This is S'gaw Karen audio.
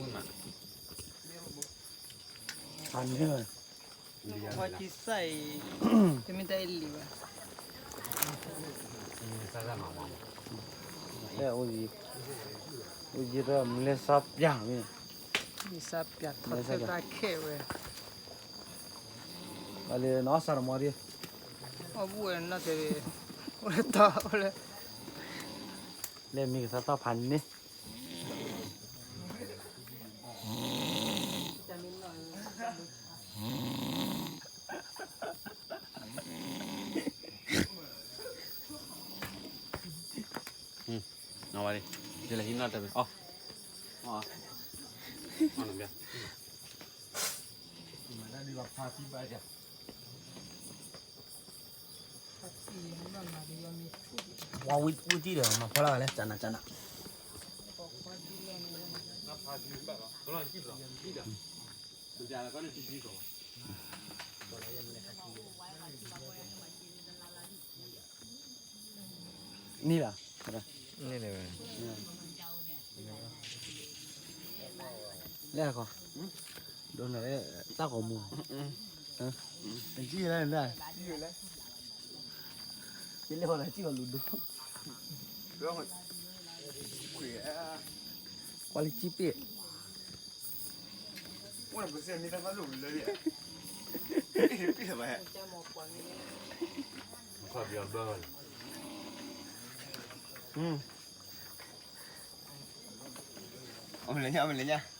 ဖးန့ၢ်ဝဲ, ပှၤကံစၢ်အံၤ, တမ့ၢ်တၢ်အ့ၣ်လံဝဲ, အိၣ်ယံၤ, အိၣ်ယံၤဒီး မလဲၤစးပျၢ်မ့ၢ်, မလဲၤစးပျၢ်ထီၣ်ဖဲတၢ်ခဲဝဲ, အလၢနီၢ်စၢ်တမီၤဒံး, အီၣ်ဘူၣ်ဝဲနီၢ်တဲ, အိၣ်လၢတီၢ်အိၣ်လၢ, လဲၤမံကသးတီၢ်ဖးန့ၢ် နဝဲ, ယလဲၤဟံးနီၢ်တမံၤ, အီၣ်, အီၣ်, အီၣ်နဘျါ, ပှၤဝံတံၢ်ဒီး မၤဖီလာ်ဂၤလဲၣ် ကနၤကနၤ, န့ၣ်လီၤ, လဲၣ်ခီ, ဒိးနၤလၢတၢ်ဂီၤမူ, နကံၣ်လၢနဒၣ်, ယလဲၤဃီၤနကံၣ်ဃီၤလူၤဒိ, ကွၢ်လၢကံၣ်ပ့ၢ်, အမလဲၤညါ အမလဲၤညါ